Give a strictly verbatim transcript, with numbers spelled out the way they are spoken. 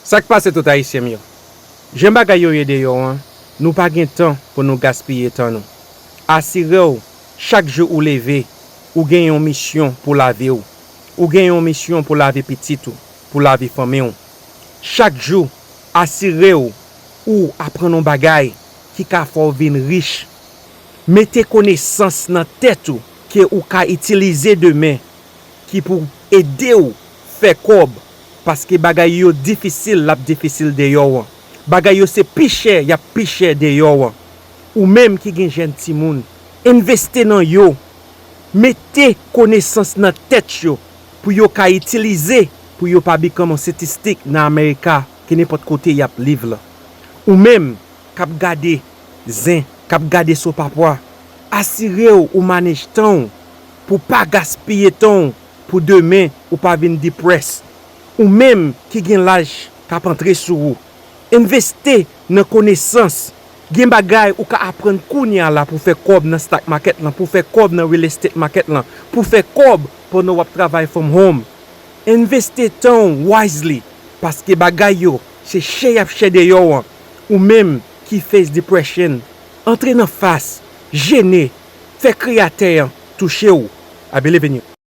Sa k pase tout Ayisyen m yo? Jan bagay yo ye deyò an, nou pa gen tan pou nou gaspiye tan nou. Asire w, chak jou ou leve, ou gen yon misyon pou lavi w. Ou gen yon misyon pou lavi pitit ou, pou lavi fanmi w. Chak jou, asire w ou aprann yon bagay ki ka fè w vin rich. Mete konesans nan tèt ou ke ou ka itilize demen ki pou ede w fè kòb, paske bagay yo difisil, l ap difisil deyò an. Bagay yo se pi chè, y ap pi chè deyò an. Ou menm ki gen jèn timoun, envesti nan yo. Mete konesans nan tèt yo pou yo ka itilize, pou yo pa bikanm yon statistik nan America ke nenpòt kote y ap live la. Ou menm k ap gade zen, k ap gade sopapwa, asire w ou manage tan w pou pa gaspiye tan w pou demen ou pa vin depressed. Ou menm ki gen laj k ap antre sou ou, envesti nan konesans. Gen bagay ou ka aprann kounye a la pou fè kòb nan stock market lan, pou fè kòb nan real estate market lan, pou fè kòb pandan w ap travay from home. Envesti tan w wisely, paske bagay yo se chè y ap chè deyò an. Ou menm ki face depression, antre nan fas, jene, fè Kreyatè an touche w. I believe in you.